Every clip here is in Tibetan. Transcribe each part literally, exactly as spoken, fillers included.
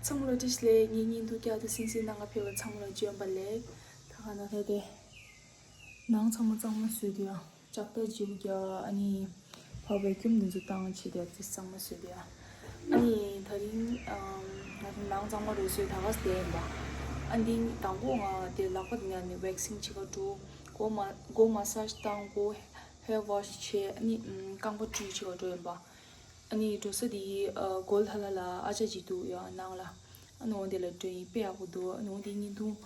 ཚང་མ་ལ་བཀྲ་ཤིས་བདེ་ལེགས། ངའི་བརྙན་ཐུང་བསྐྱར་དུ་གསན་གཟིགས་གནང་ག་ཕེབས་པ་ཚང་མ་ལ་བྱོན་པ་ལེགས། ད་ག་ན་ད་དེ་ནང་ཚང་མ་གཙང་མ་བཟོས་དུས་ཡ། ལྕགས་རྟ་བརྗེ་པོ་རྒྱག་ཨ་ནི་བབས་པའི་སྐྱོམ་འདི་ཚོ་བཏང་བྱས་དེ་དེ་གཙང་མ་བཟོས་དུས་ཡ། ཨ་ནི་ད་རིང་ང་ཚོ་ནང་གཙང་མ་རེ་བཟོས་ད་ག་སེ་བསྡད་ཡིན་པ། ཨ་འདི་དང་པོ་ང་དེ་ལག་པ་དེ་ནས་ནི་ཝེག་སིང་བྱེད་ག་འགྲོ། མགོ་མ་མགོ་མ་སཱ་ཇི་བཏང་། མགོ་ཧེར་ཝོ་ཤི་བྱས། ཨ་ནི་རྐང་པ་བཀྲུས་བྱེད་ག་འགྲོ་ཡིན་པ། ཨ་ནི་འགྲོ་ས་དེ་ཨ་སྒོ་ལྷ་ལ་ལ་ཨ་ཅག་ཅིག་འདུག་ཡ་ནང་ལ། ཨ་ནི་འོ་དེ་ལ་འགྲོ་ཡིན། དཔེ་ཡག་པོ་འདུག་ཨ་ནི་འོ་དེ་བརྙན་ཐུང་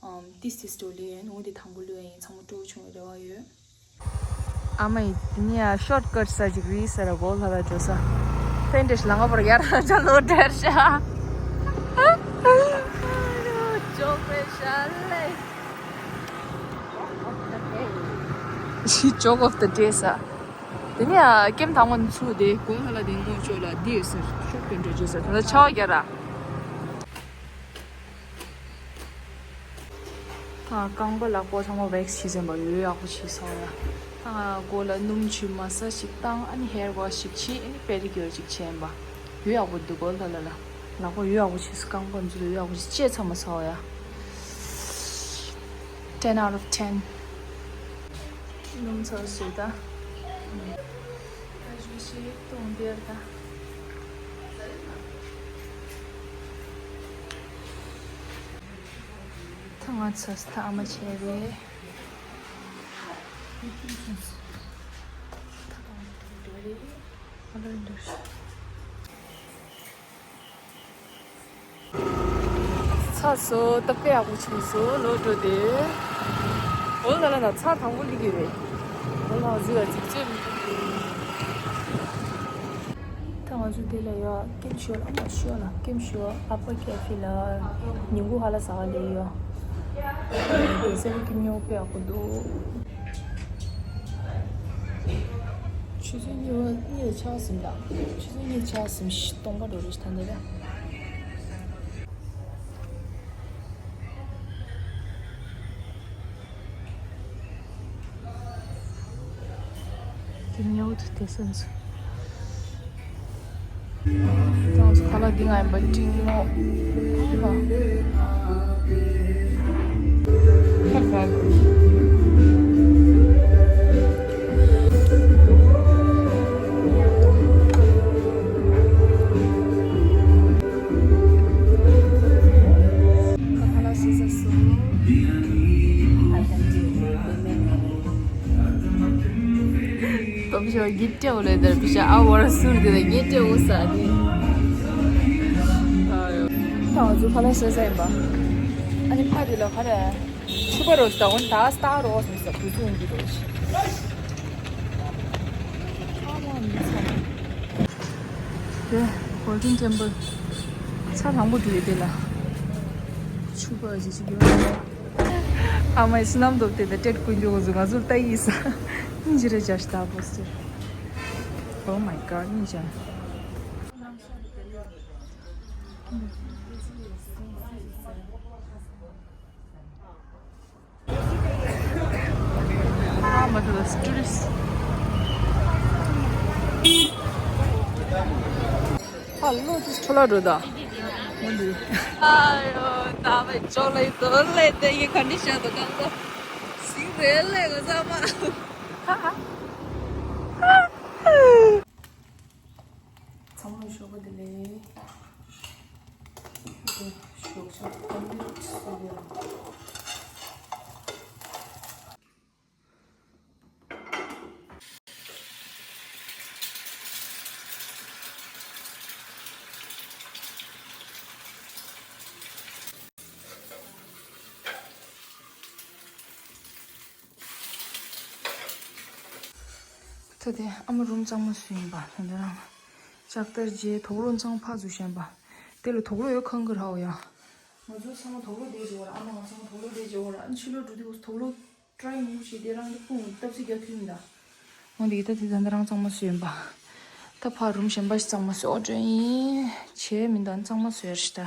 ཨམ་ཏིས་ཏིས་འགྲོ་ལེ་ཡ། ཨ་ནི་འོ་དེ་དང་པོ་ལོས་ཡིན། ཚང་མ་སྤྲོ་བོ་བྱུང་བའི་རེ་བ་ཡོད། ཨ་མ་ཡིས་དེ་ནས་ཡ་ཤོར་ཀཊ་ས་ཅིག་རེད་ཟེར་ར། སྒོ་ལྷ་ལ་འགྲོ་ས། ཕན་འདྲེ་ལ་ང་བར་ཡར་ཅ་ལོ་འདྲེར་ཤ། ཅོག་པའི་ཤ་ལེ། ཞི་ཅོག་ཨོཕ་ད་ཌེ་ས། དེ་ནས་ཨ་ཀེམ་དང་པོ་ནས་ཚུགས་ཏེ་དགོང་ཧ་ལ་དེ་དགོང་ཆོག་ལ་འདི་ཡོད་ཟེར། ཤོག་དེ་འདྲ་བརྗོད་ཟེར། ད་ལྟ་ཆར་པ་རྒྱག་ར། ད་རྐང་པ་ལག་པ་ཚང་མ་ཝེག་སི་བྱས་ཟིན་པ། ཡོད་ཡག་པོ་བྱས་སོང་ཡ། ད་ང་མགོ་ལ་སྣུམ་བྱུགས་མ་སཱ་ཇི་ཞིག་བཏང་། ཨ་ནི་ཧེར་ཝོཤ་ཞིག་བྱས། ཨ་ནི་པེ་ཌི་ཀིའུར་ཅིག་བྱས་ཡིན་པ། ཡོད་ཡག་པོ་འདུག་གོ། ལ་ལ་ལ། ལག་པ་ཡོད་ཡག་པོ་བྱས་སོང་། རྐང་པ་འཛུལ་ཡོད་ཡག་པོ་བྱས། ལྕེ་ཚ་མ་ཚ་བ་ཡ། Ten out of ten. སྣུམ་ཚོ་བཟོས་ད། ཨ་ཞུ་ཞིག་གཏོང་བསྡད་ད། ཐང་ང་ཚོ་ཐ་མ་བྱས་རེད། ཚ་སོ་ད་དཔེ་ཡག་པོ་བྱུང་སོང་། ལོ་འགྲོ་དེ། འོ་ལ་ལ་ན་ཚ་དང་པོ་ལི་གི་རེད། འོ་ལ་ཟི་ལ་ཟི་ཚོད་མི་འདུག་ད་ང་ཚོ་དེ་ལ་ཡོད། ཀེམ་ཤོ་ལ་མ་ཤོ་ལ་ཀེམ་ཤོ་ཨ་པ་ཀེ་ཧྥེ་ལ་ཉིན་གུང་ཧ་ལ་ཟ་ག་ལས་ཡོད། དེ་སེ་བ་ཀེམ་ཉོ་དཔེ་ཡག་པོ་འདུག་ཆུ་ཚོད་གཉིས་པ་གཉིས་ལ་ཆགས་ཟིན་ད། ཆུ་ཚོད་གཉིས་ཆགས་ཟིན་ཤི་སྟོང་པ་འགྲོ་རེ་ཞིག་ད་འདི་རེད། དེ་ཉོ་དུ་དེ་སོན་སོ། ཁ་ལག་འདི་ང་ཡིན་པ་ཀྲིང་མོ། ཧ་ཧ། ཁ་ལག་ཟས་ཟ་སོང་། ཏོབ་ཞོ་གི་ཏེའུ་ལེ་དར་བི་ཤ་ཨ་བར་སུར་དེ་ལ་གི་ཏེའུ་ས་དེ། ཨ་ཡོ། ད་ང་ཚོ་ཁ་ལག་ཟས་ཟ་ཡིན་པ། ཨ་ནི་ཕ་དེ་ལ་ཁ་རེ། ཆུ་པ་རོ་ཞིག་ད་འོན་ད་སྟ་རོ་སུ་ས་བུ་སུ་འོང་གི་རོ་ཞིག་ཨ་མ་མི་ཚང་། དེ་Golden Temple། ཚ་དང་པོ་འགྲོ་ཡི་དེ་ལ། ཆུ་པ་ཞིག་ཅིག་ཡོད། ཨ་མའི་སྣམ་དོབ་དེ་དེ་ཏེད་ཀུན་འཇོག་བཟོ་ང་ཚོར་ལྟ་ཡིས། ཨིན་ཇི་རེ་ཇ་ཤི་ད་པོ་སི་ཊར། Oh my god ཨིན་ཇ། ཨ་མ་དེ་ལ་ཊུ་རི་སི་ཊི། ཧ་ལོ་དུ་ཆོ་ལ་འགྲོ་ད། ཨ་ཡོ་ད་བའི་ཅོ་ལེ་དོ་ལེ་དེ་ཡི་ཁ་ནི་ཤ་དོ་གང་དོ། སིང་རེ་ལེ་གོ་ས་མ། ཚང་མ་ཞོགས་པ་བདེ་ལེགས། ཞོགས་ཞོགས་ཀམ་པི་ཊར་སུ་ཡོད། ད་དེ་ཨ་མ་རུམ་གཙང་མ་བཟོས་ཡིན་པ། ད་འདི་རང་ལྕགས་རྟར་རྗེས་དོག་ལོ་གཙང་ཕག་བཟོས་བཞིན་པ། དེ་ལ་དོག་ལོ་ཡོད་ཁང་གི་ར་འོ་ཡ། ང་ཚོ་ཚང་མ་དོག་ལོ་དེ་བྱེད་འོ་ར། ཨ་མ་ང་ཚང་མ་དོག་ལོ་དེ་བྱེད་འོ་ར། ཨ་ཕྱི་ལོ་འགྲོ་དུས་དོག་ལོ་ཊི་རའི་མང་པོ་བྱས་དེ་རང་དེ་ཕུང་སྟབས་ཚིག་རྒྱག་ཐུབ་མི་འདུག་འོ་འདི་ད་དེ་ད་འདི་རང་གཙང་མ་བཟོས་ཡིན་པ། ད་ཕག་རུམ་གཞན་པ་ཞིག་གཙང་མ་བཟོས་འོ་འདྲ་ཡིན། བྱས་མི་འདུག་གཙང་མ་བཟོས་ཡ་རེད་ད།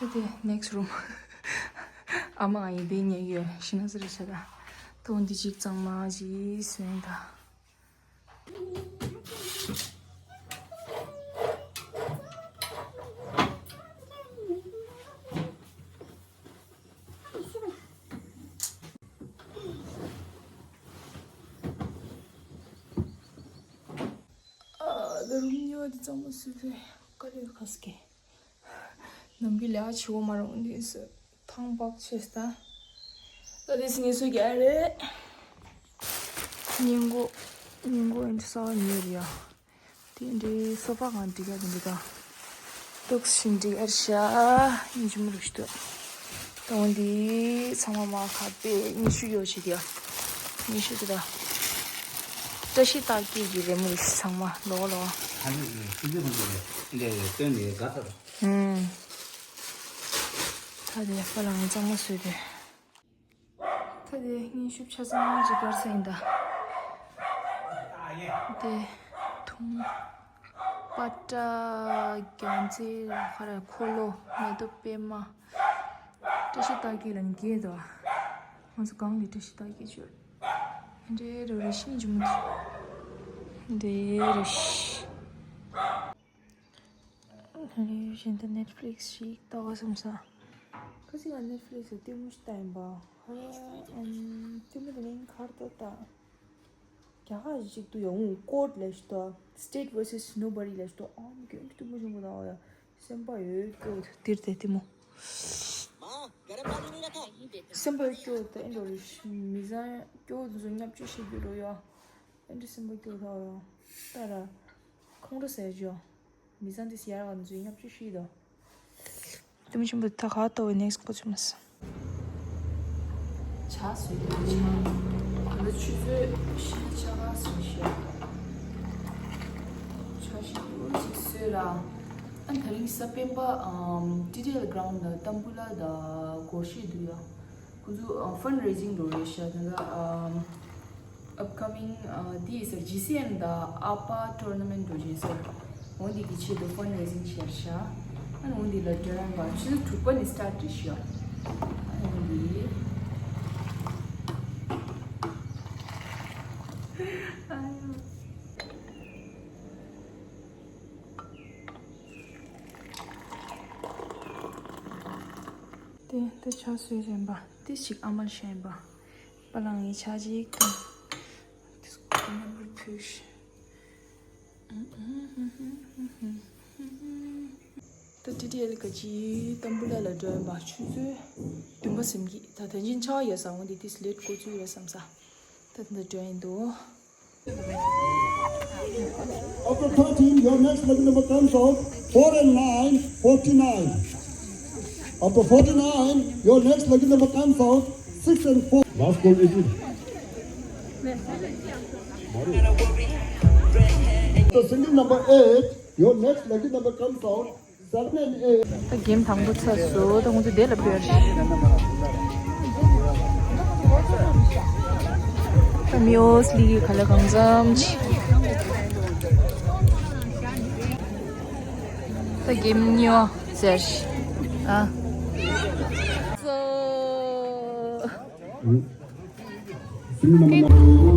ད་དེ་ནེག་སི་རུམ། ཨ་མ་ང་ཡི་དེ་ཉལ་གི་ཡོད། ཤི་ན་ཟེར་བྱ་ད། ད་འོ་འདི་གཅིག་གཙང་མ་ཞིག་བཟོས་ཡིན་ད། གཙང་མ་སུ་ལས་དཀའ་ལས་ཁག་གི། ནམ་རྒྱུན་ལས་ཀ་བྱེད་དགོས་མ་རུང་འདི་སུ་ཐང་པག་ཆེ་ས། ད་དེ་སི་ངེས་སུ་རྒྱ་རེད། ཉིན་གུང་། ཉིན་གུང་ཨེ་འདྲ་ས་ཉེ་རེད་ཡ། དེ་འདྲའི་སོ་པ་གང་འགྲིག་ཡ་དེ་འདྲ་ད། ཏོག་ཞིག་འགྲིག་ཨར་ཤ། ཡིན་གྱི་མི་རུ་ཞིག་ཏུ། དོན་འདི་ཚང་མ་མ་ཁ་པེ་ཉི་ཤུ་ཡོད་ཤི་དེ་ཡ། ཉི་ཤུ་དེ་ད། བཀྲ་ཤིས་རྟགས་བརྒྱད་ཀྱི་རེ་མོ་རེ་ཚང་མ་ལོ་ལོ། ཨ་ནི་སྲིད་ཇུས་ཁང་གི་འདི་སྟོན་ནས་དགའ་ཚར། ཧུམ། ད་དེ་ཧྥ་ལང་གཙང་མ་བཟོས་ཏེ། ད་དེ་སྙན་ཞུ་ཆ་ཚང་ཅིག་གར་ས་ཡིན་ད། དེ་ཐུང་། པ་ཏྲ། རྒྱལ་མཚན་ལ་ཁ་ར་འཁོར་ལོ་མེ་ཏོག་པད་མ། བཀྲ་ཤིས་རྟགས་བརྒྱད་ལ་ནི་བརྒྱད་དོ། ང་ཚོ་གང་གི་བཀྲ་ཤིས་རྟགས་བརྒྱད་བྱོས། འདྲེ་རུ་རེ་ཤིན་འཇུམ་གི། འདྲེ་རུ་ཤི། ལས་གཞན་དུ་Netflix་ཞིག་ལྟ་བ་བསམ་ས། ཁ་ཅིག་ལ་Netflix་ལ་ལྟད་མོ་ཞིག་ལྟ་ཡིན་པ། ཧ་ཨམ། ལྟད་མོ་དེ་ནས་ཁར་ལྟ་ལྟ། རྒྱ་གར་ཞིག་ཏུ་ཡང་ཀོར་ལས་ཞིག་ཏུ། State versus Nobody་ལས་ཞིག་ཏུ། ཨམ་གྱོན་གྱི་ལྟད་མོ་ཞིག་མོ་ལྟ་བ་ཡ། སེམས་པ་ཡོད་སྐྱོ་དེར་དེ་ལྟད་མོ། སེམས་པ་སྐྱོ་དེ་ཨེ་འགྲོ་རེད། མི་ཚང་སྐྱོ་དེ་ཚོ་བརྙས་བཅོས་བྱེད་རྒྱུ་རོ་ཡ། ཨེ་འདྲ་སེམས་པ་སྐྱོ་ཐག་ཡ། ད་ར། ཁོང་ཁྲོ་ཟེར་རྒྱུ། མི་ཚང་དེ་ཡར་བ་ཚོ་བརྙས་བཅོས་བྱེད་དོ། དེ་མི་ཆེན་པོ་ད་ག་ལྟ་བའི་next་ཁོ་ཚོ་མ་ཟ། ཇ་བཟོས་ཡོད་ཇ། ད་ཆུ་ཚོད་བཞི་ཆ་ག་ཟིན་ཤག་ཇ་ཞིག་འུར་ཅིག་བཟོས་ར། ཨ་ད་རིང་གཟའ་སྤེན་པ་ཨམ་ཊི་ཌི་ཨེལ་གྷ་རའུན་ཌི་ལ་ཏམ་བུ་ལ་དང་སྒོར་གཞས་འདུག་ཡ། ཁོ་ཚོ་ཨ་fund raising་འགྲོ་རེད་ཤག་ད་ལྟ་ཨམ། Upcoming ཨ་འདི་ཡི་སར་ཇི་སི་ཨེན་དང་ཨ་པ་tournament་འགྲོ་རྗེས་སར་འོ་འདི་གི་ཆེད་དུ་fund raising་བྱས་ཤག་ཨ་ནི་འོ་འདི་ལ་འགྲོ་ཡང་བ་ཆུ་ཚོད་དྲུག་པ་ནས་start་རེད་ཤག་ཨ་ནི་འོ་འདི། ཨ་ཡོ། དེ་དེ་ཆ་སུའི་རན་པ་དེ་ཞིག་ཨ་མར་ཤན་པ། པ་ལང་ཡི་ཆ་ཅིག་དང་། དེ་སྐོར་ནམ་བར་ཕུལ་ཤི། ད་ཊི་ཊི་ཨེལ་ག་ཅི་ཏམ་བུ་ལ་ལ་འགྲོ་ཡིན་པ་ཆུ་ཚོད་བདུན་པ་ཟིན་གྱི་ད་ད་ཅིན་ཆ་ཡོད་ས་འོང་དེ་དེ་སི་ལེ་ཊི་འགོ་ཚུགས་ཡོད་བསམ་ས། ད་ད་འགྲོ་ཡིན་འདུག After thirteen, your next lucky number comes out, four and nine, forty-nine. After forty-nine, your next lucky number comes out, six and four. Last call, eighteen. The single number eight, your next lucky number comes out, ད་གེམ་དང་པོ་ཚར་སོང་། ད་ང་ཚོ་དེ་ལ་ཕེབས། ད་མིའོ་སི་ལི་ག་ལ་གང་འཚམ་ཅིག་ད་གེམ་གཉིས་པ་ཟེར་ཤི། ཨ། སོ།